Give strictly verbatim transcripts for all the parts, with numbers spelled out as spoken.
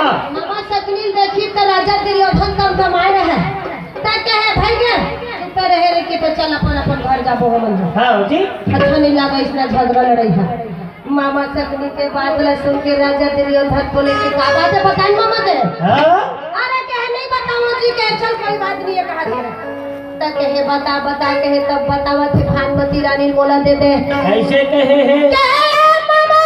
हाँ। मामा शकुनि ल देखिस त राजा दुर्योधन तमतमाए रहय। त कहे, "भइया, चुप रहे रे, कि त चल अपन, अपन घर जाबो हमन ह।" हाँ जी। अच्छा नहीं लागे अइसना झगरा लड़ई ह। मामा शकुनि के बात ल सुन के राजा दुर्योधन बोले कि का बात हे, बताएन मामा तें? हाँ? अरे कहे, "नहीं बतावँव जी," कहे, "चल कोई बात नहीं हे," कहा तेरा। त कहे, "बता, बता," कहे, तब बतावत हे, "भानुमति रानी ल मोला दे दे।" कइसे कहे हे? कहे, "हे मामा।"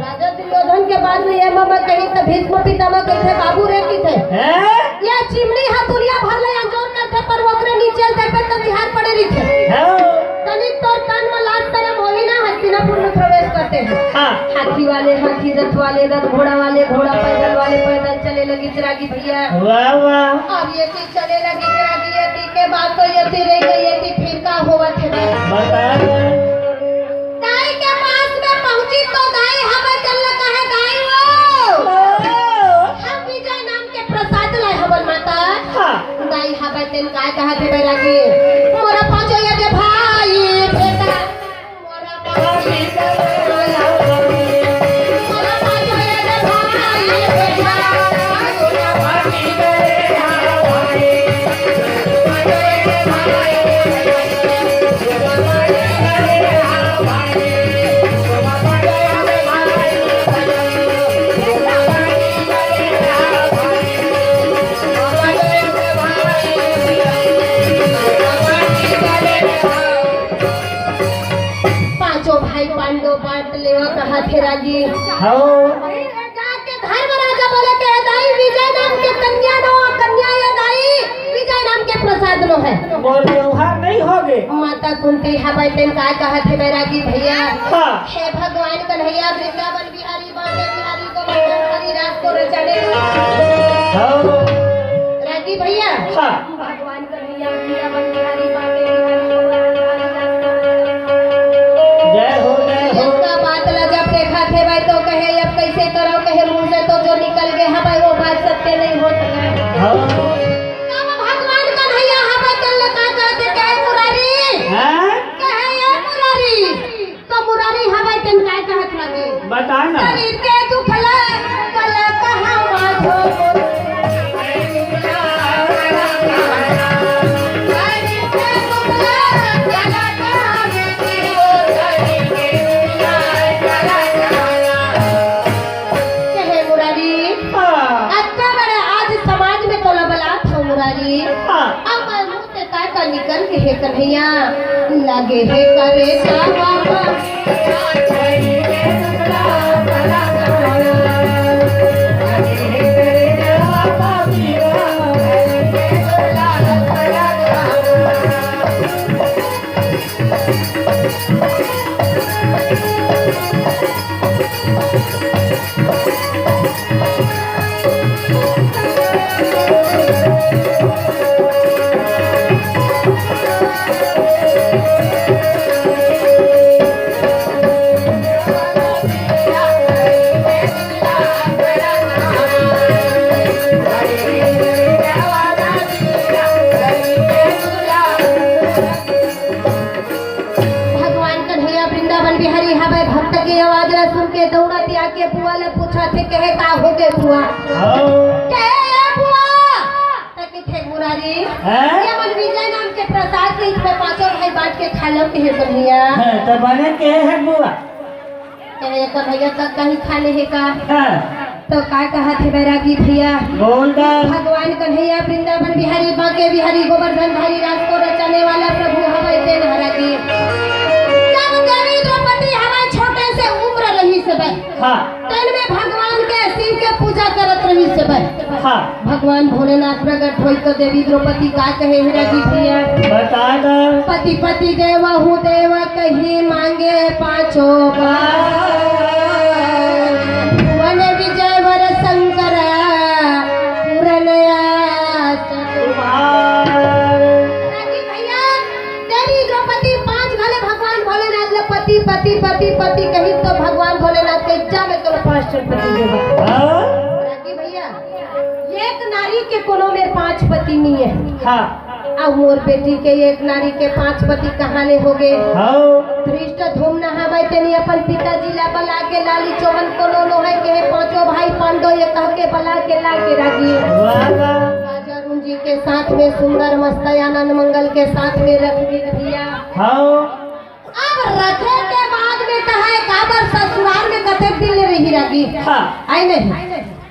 राजा दुर्योधन के बात नहीं हे, मामा कही त भीष्म पितामह कहिथे, "बाबू रे," कहिथे। हैं? ये चिमनी ह दुनिया भर ले अंजोर करथे, पर ओकरे नीचे ल देखबे त बिहार पड़े रहिथे। हाँ। तनिक तोर तन म लाज शरम होही ना, हस्तिनापुर में प्रवेश करते हैं। हाँ। हाथी वाले हाथी, रथ वाले रथ, घोड़ा वाले घोड़ा, पैदल वाले पैदल चले लगिस रागी भइया। वाह, वाह। अब ये चीज चले लगिस रागी, ये चीज के बात तो ये चीज रही गई, ये चीज फिर का होवत हे बे? बता दे। दाई के पास में पहुंचिस तो दाई हवे तेन ल कहे, "दाई वो, हम विजय नाम के प्रसाद लाए हवन माता।" हाँ। दाई हवे तेन काय कहत हे बैरागी, "मोरा पाँचों ये दे भाई बेटा, मोरा पाँचों ये दे भाई बेटा।" पांचों भाई पांडव बांट लेवा कहा थे रागी। हाँ। जाके धर्मराजा बोले के, "दाई विजय नाम के कन्या नो, कन्या ये दाई विजय नाम के प्रसाद नो है।" मोर व्यवहार नहीं होगे। माता कुंती हवय तेन का कहत हे बैरागी भैया। हाँ। हे भगवान कन्हैया वृंदावन बिहारी बांके बिहारी गोवर्धन हरि रास को रचाने। हाँ। रागी भैया। हाँ। भगवान कन्हैया बिहारी बांके बिहारी गोवर्धन हरि रास को रचाने। जय हो, जय हो। इतना बात ला जब देखा थे भाई तो कहे, "अब कैसे करो?" कहे, "मुंह से तो जो निकल गए हैं भाई, वो बात सत्य नहीं हो सके।" हाँ। तब भगवान कन्हैया हमें चल का कहते, कहे, "मुरारी।" हाँ? कहे, "ए मुरारी।" तो मुरारी हवय तेन काय कहत रहिथे? बता ना। शरीर के दुख ल कल कहावा धो। कहे मुरारी, हाँ। अतका बड़े आज समाज में तोला बलात हो मुरारी। हाँ। अब ते काय का निकल के हे कन्हैया, लागे हे करे जावा। भगवान कन्हैया वृंदावन बिहारी हवय, भक्त के आवाज ला सुन के दौड़त आके बुआ ला पूछत हे, कहे, "का हो गे बुआ?" हाँ। कहे, "ए बुआ।" त कथे, "मुरारी, हैं? ये मन विजय नाम के प्रसाद के इसमें पांचों भाई बांट के खा लो," कहे कन्हैया। हाँ, त बने के हे बुआ? कहे, "कन्हैया तक कहीं खा ले हे का?" हाँ। तो का कहत हे बैरागी भैया? बोल गा। भगवान कन्हैया वृंदावन बिहारी, बांके बिहारी, गोवर्धन धारी, रास को रचाने वाला प्रभु हवय तेन हरा की। जब देवी द्रौपदी हवय छोटे से उम्र रहिस हे बे। हाँ। तेन में भगवान के शिव के पूजा करत रहिस हे बे। हाँ। भगवान भोलेनाथ प्रगट होइस तो देवी द्रौपदी का कहे हे रागी भैया? बता दा। पति पति देवहु देव कहि मांगे पांचों बर। भुवन विजय वर शंकर पूरन आस तुम्हार। रागी भैया, देवी द्रौपदी पांच घले भगवान भोलेनाथ ला पति पति पति पति कहिस तो भगवान भोलेनाथ के इच्छा में तोला पांच ठन पति देवा। हाँ। रागी भैया, एक नारी के कोनो मेर पांच पति नहीं है। हाँ। अब मोर बेटी के एक नारी के पांच पति कहाँ ले हो गे? हाँ। धृष्ट धूम नहावे तेनी अपन पिताजी ला बला के लाली चोवन कोनो नोहे के हे पांचों भाई दो ये कह के बला के ला के रागी। वाह, वाह। राजा रुंजी के साथ में सुंदर मस्त आनंद मंगल के साथ में रख दी भैया। हाँ। अब रखे के बाद में कहा है काबर ससुराल में कतेक दिन ले रही रागी। हाँ। आए नहीं।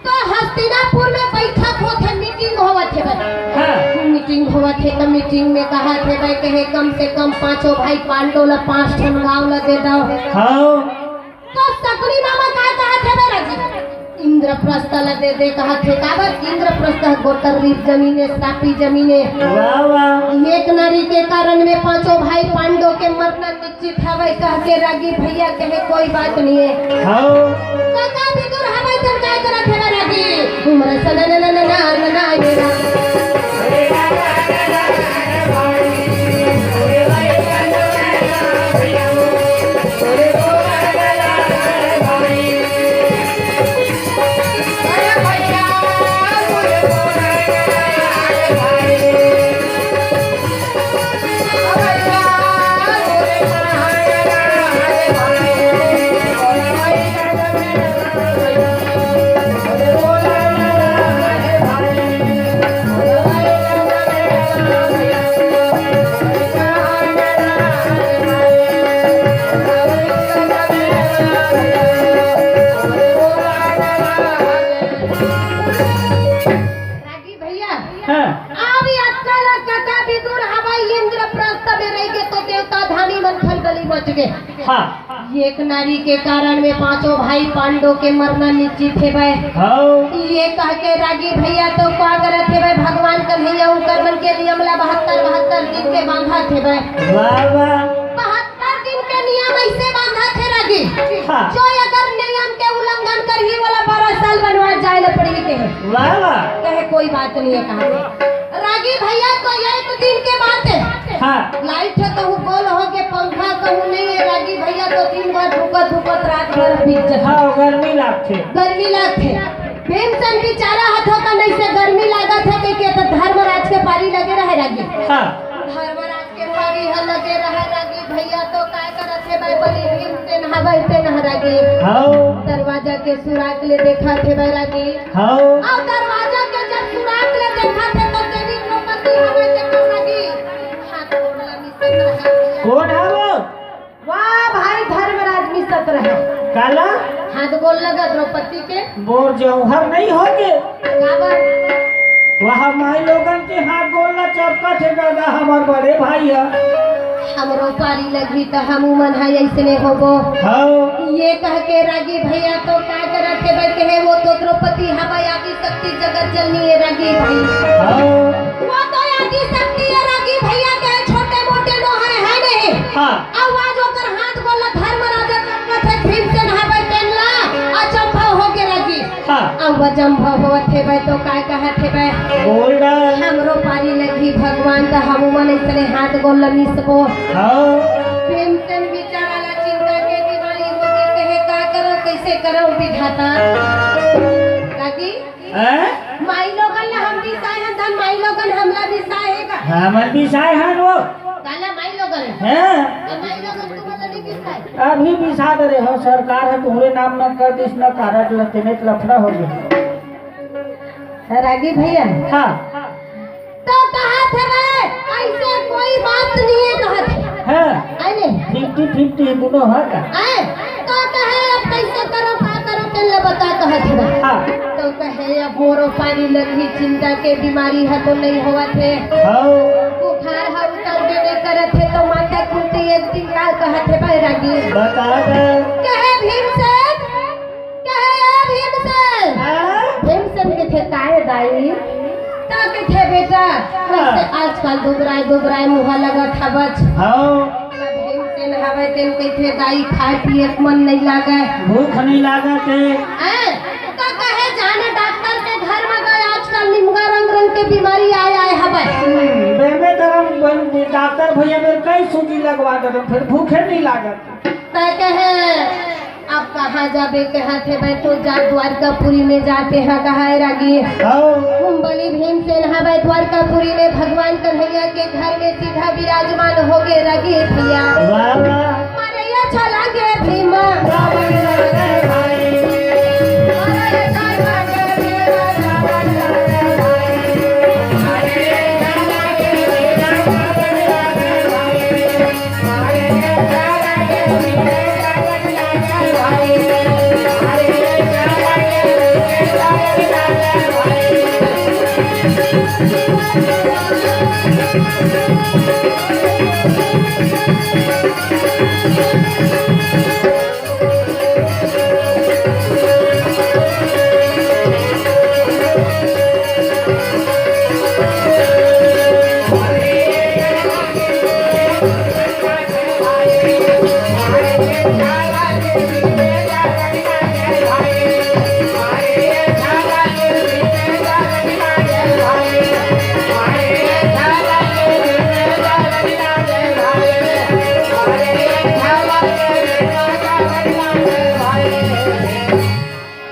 तो हस्तिनापुर में बैठक होत हे, मीटिंग होवत हे भाई। हाँ। मीटिंग होवत हे तो मीटिंग में कहा थे भाई कहे कम से कम पांचों भाई पांडव ला पांच ठन गांव ला दे दो। हाँ। तो सकुनी मामा का कहा थे भाई रागी? इंद्रप्रस्थ ला दे दे कहा थे। काबर इंद्रप्रस्थ गोतर रीत जमीन हे, श्रापी जमीन हे। वाह, वाह। एक नारी के कारण में पांचों भाई पांडव के मरना निश्चित हवय कह के रागी भैया कहे कोई बात नहीं है। हाँ। काका भी दूर हवय तन काय करत हवय रागी? उमर सना ना ना ना ना ना ना ये रागी। रागी भैया, हाँ। अब अतका ला कका भी दूर हवय इंद्रप्रस्थ में रहिगे तो देवता धामी मन खलबली मच गे। हाँ। एक नारी के कारण में पांचों भाई पांडव के मरना निश्चित हेवय। हाँ। ये कह के रागी भैया तो का करत हेवय, भगवान कन्हैया उनकर मन के नियम ला बहत्तर, बहत्तर दिन के बांधत हेवय। वाह, वाह। बहत्तर दिन के नियम ऐसे बांधत हे रागी। हाँ। जो अगर नियम के उल्लंघन करही, ओला बारह साल बनवास जाए ला पड़ही कहे। वाह, वाह। कहे कोई बात नहीं है कहा। रागी भैया तो एक दिन के बात है। हाँ। लाइट है कहूँ गोल हो के पंखा कहूँ नहीं है रागी भैया तो दिन भर धुकत धुकत रात भर बीत जाता। हाँ, गर्मी लागथे। गर्मी लागथे। भीमसेन बेचारा हथों का नहीं से गर्मी लागत है कि, कि तो धर्मराज के पारी लगे रहे रागी। हाँ। धर्मराज के पारी ह लगे रहे रागी भैया तो काय करत हे भाई बली भीमसेन हवय तेन ह रागी। हाँ। दरवाजा के सुराख ले देखत हे भाई रागी। हाँ। अउ दरवाजा के जब सुराख ले देखत हे तो देवी द्रौपदी हवय तेकर रागी। हाथ गोड़ ला मिसत रहे। कोन हवय? वाह भाई धर्मराज मिसत रहे। काला? हाथ गोड़ लगा द्रौपदी के। मोर जौहर नहीं होगे। काबर? वह माई लोगन के हाथ गोड़ ला चपकत हे दादा, हमर बड़े भाई ह। हमरो पारी लगही त हमू मन ह अइसने होबो। हाँ। ये कह के रागी भैया तो का करत हे भाई कहे, वो तो द्रौपदी हवय आदि शक्ति जगत जननी हे रागी भाई। हाँ। वो तो आदि शक्ति हे रागी भैया कहे, छोटे मोटे नो है, है नहीं। हाँ। अब आज ओकर हाथ गोड़ ला धर्मराजा चपकत हे, भीमसेन हवय तेन ला अचंभव होगे रागी। हाँ। अब अचंभव होवत हेवय तो काय कहत हेवय? बोल ना। हमरो पारी लगही भगवान त हमू मन अइसने हाथ गोड़ ला मिसबो। हाँ। भीमसेन बेचारा ला चिंता के दिवाली होगे कहे का करो कइसे करो विधाता। रागी हैं? माई लोगन ला हम बिसाए हन, धन माई लोगन हमला बिसाए हे का? हमन बिसाए हन वो। काला माई लोगन ला? हैं? ए, माई लोगन तुमन ला नहीं बिसाए? अभी बिसा डरे हो, सरकार ह तुहरे नाम न कर दिस न कारड ल, तेने त लफड़ा होगे। रागी भैया। हाँ। तो कहत हवय, "ऐसे कोई बात नहीं है," कहत हे। हाँ। आए ले। फिफ्टी फिफ्टी दुनो ह का? आए, तो कहे, "अब कइसे करो, का करो, तेन ल बता," कहत हवय। हाँ। तो कहे, "अब मोरो पारी लगही, चिंता के बीमारी ह तो नहीं होवत हे। हाँ। बुखार ह उतरबे नहीं करत हे," तो माता कुंती एक दिन का कहत हे, "भाई रागी।" बता दे। कहे, "भीमसेन, कहे ए भीमसेन।" हाँ? भीमसेन कथे, "काय दाई?" त कथे, "बेटा, हाँ। कइसे आजकल दुबराए दुबराए मुहा लगत हवच?" हाँ। भीमसेन हवय तेन कथे, "दाई, खाए पिए के मन नहीं लागय।" भूख नहीं लागत हे। हैं? त कहे, "जाने डॉक्टर के घर में गए, आजकल निमगा रंग रंग के बीमारी आए आए हवय।" हम्म, बेमे धरम बन-, डॉक्टर भैया मेर कई सूजी लगवा देते, फिर भूखे नहीं लागत। त कहे, "अब कहाँ जाबे?" कहत हे, "भाई, तो जा द्वारकापुरी में जाते हैं," कहा है रागी। हाँ। बली भीमसेन हवय द्वारकापुरी में भगवान कन्हैया के घर में सीधा विराजमान होगे रागी भैया। वाह, वाह। अरे ये छलांगे भीमा। वाह, वाह, वाह, वाह, भाई। अरे ये छलांगे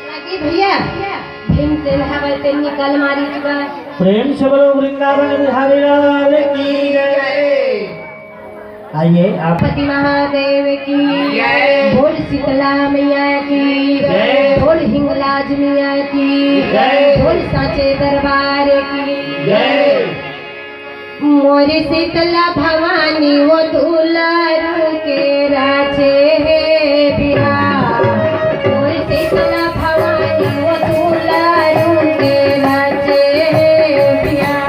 लगी भैया, भीमसेन हवय ते निकल मारी जुआ। प्रेम से बोलो वृंदावन बिहारी लाल की जय। आइए आप। पति महादेव की जय। बोल शीतला मैया की जय। बोल हिंगलाज मैया की जय। बोल साचे दरबार की जय। मोर शीतला भवानी वो दुलारू के राजे हे बिहार। मोर शीतला भवानी वो दुलारू के राजे हे बिहार।